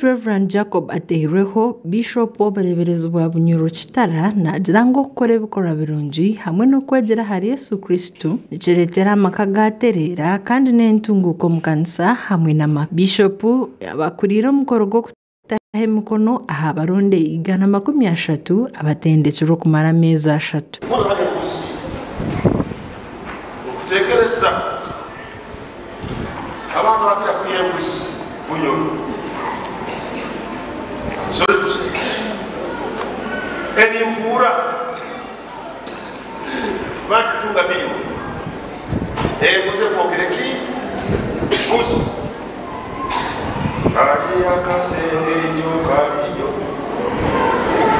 Right Rev. Jacob Ateirweho, Biishopu w'obureeberezi bwa Bunyoro Kitara naagira ngu okukora ebikorwa birungi hamwe n'okwegyera ahari Yesu Kristo nikireetera amaka gaatereera kandi n'entunguuka omu kanisa hamwe n'amaka. Biishopu abakuriire omukoro gw'okutaho emikono aha baronde 130 abatendekirwe okumara ameezi ashatu. Okutekereza abantu bakira kulya embuzi Bunyoro. Sorry to say. Ebimpuura batutunga mirimu. Embuzi efookere ki? Mbuzi. Kali akasengenjo kaliyo.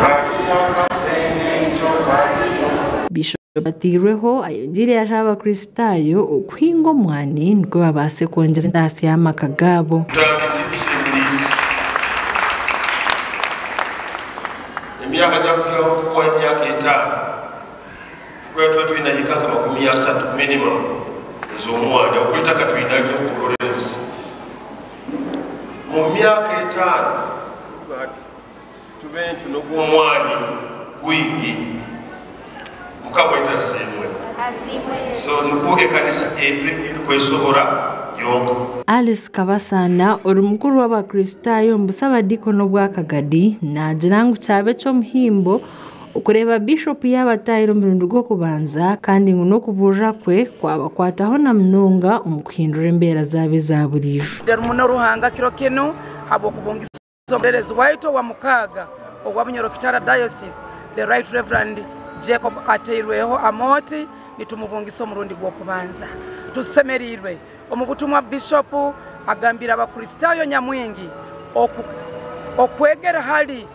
Kali akasengenjo kaliyo. Bishop Ateirweho ayongiire yashaba Abakristaayo okuhinga omwani nikwo babaase kwongyeza entaasya y'amaka gaabo. Emyaka nyakuhikaho kukuha emyaka etaano tukaba tuba twine hika nka 30 minimum ez'omwani ahabw'okuba eitaka twinaryo oburoreezi mu myaka etaano hati tube ntunoga omwani gwingi. Mukama waitu asiimwe. So nikwo ekanisa ebe erikwesohora yonka. Alice Kabasana ori mukuru w'Abakristaayo omu Busabadiikoni obwa Kagadi naagira ngu kyaba eky'omuhimbo okureeba Biishopu yaaba ataahire omurundi gw'okubanza kandi ngu n'okubuurira kwe kwabakwataho na munonga omu kuhindura embeera zaabo eza buriijo. Muno Ruhanga kiro kinu habw'okubungisa omureerezi waitu owa mukaaga owa Bunyoro Kitara Diocese, the Right Reverend Jacob Ateirweho Amooti, nitumubungisa omurundi gw'okubanza. Tusemereirwe omu butumwa Bishopu agambira Abakristaayo nyamwingi okwegera hali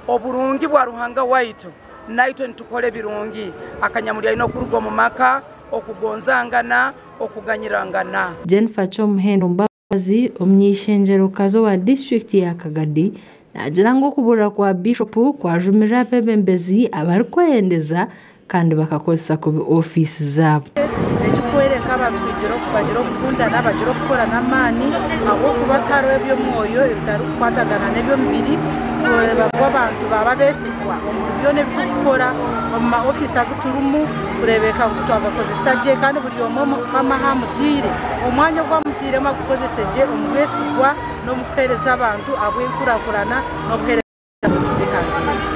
oburungi bwa Ruhanga waitu, naitwe nitukora ebirungi. Akanyamuri aine okuruga omu maka, okugonzangana, okuganyirangana. Jennifer Kyomuhendo Mbabazi, omuny'eishengyero-kazi owa disiturikiti ya Kagadi, naagira ngu okuburira kwa Bishopu kwajumirira abeebembezi abarikweyendeza kandi bakakozesa kubi ofiisi zaabo. Ekikwereka abantu bagira okukundana, bagira okukora n'amaani, ahabw'okuba tihariho eby'omwoyo ebitarikukwatagana n'eby'omubiri. Tureeba ngu abantu baba beesigwa omuri byona ebi turikukora omu maofiisi agu turimu, kureebeka ngu twagakozesa gye kandi buri omwe Mukama ahu amutaire, omwanya ogu amutairemu agukozese gye omu bwesigwa n'omu kuheereza abantu ahabw'enkurakurana n'obuheereza.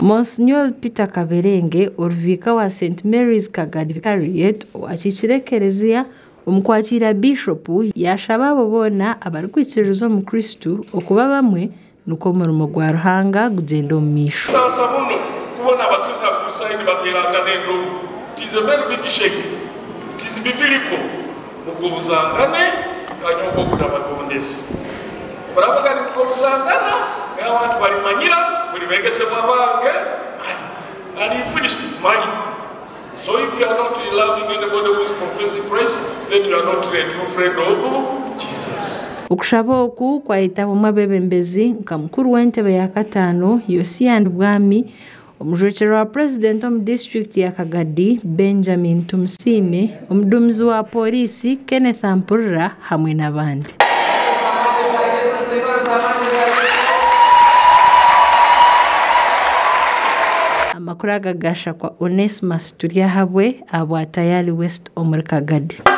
Monsignor Peter Kaberenge, oruviika wa St Mary's Kagadi Vicariate owakiikire ekereziya omu kwakiira Biishopu yaashaba abo boona abarikwikiririza omu Kristo okuba bamwe nikwo omurimo gwa Ruhanga gugyenda omu maisho. Sasa muno kubona abakirina ku side baterangana endobo. It is a very big shame. It is biblical. Mugobuzangane kanyongo okunabatondezi. Murabaga nimugobuzangana n'abantu balimanyira buli begesebwa bange and you finish money. So if you are not loving anybody who is confessing Christ, then you are not a true friend of Jesus. Okushaba oku kwayetabwamu abeebembezi nka mukuru w'entebe ya kataano Yosia Ndibwami, omujwekyerwa wa purezidenti omu disiturikiti ya Kagadi Benjamin Tumusiime, omuduumizi wa pooriisi Kenneth Ampurira hamwe n'abandi. Amakuru aga gashakwa Onesimus Turyahabwe ahabwa Tayari West omuri Kagadi.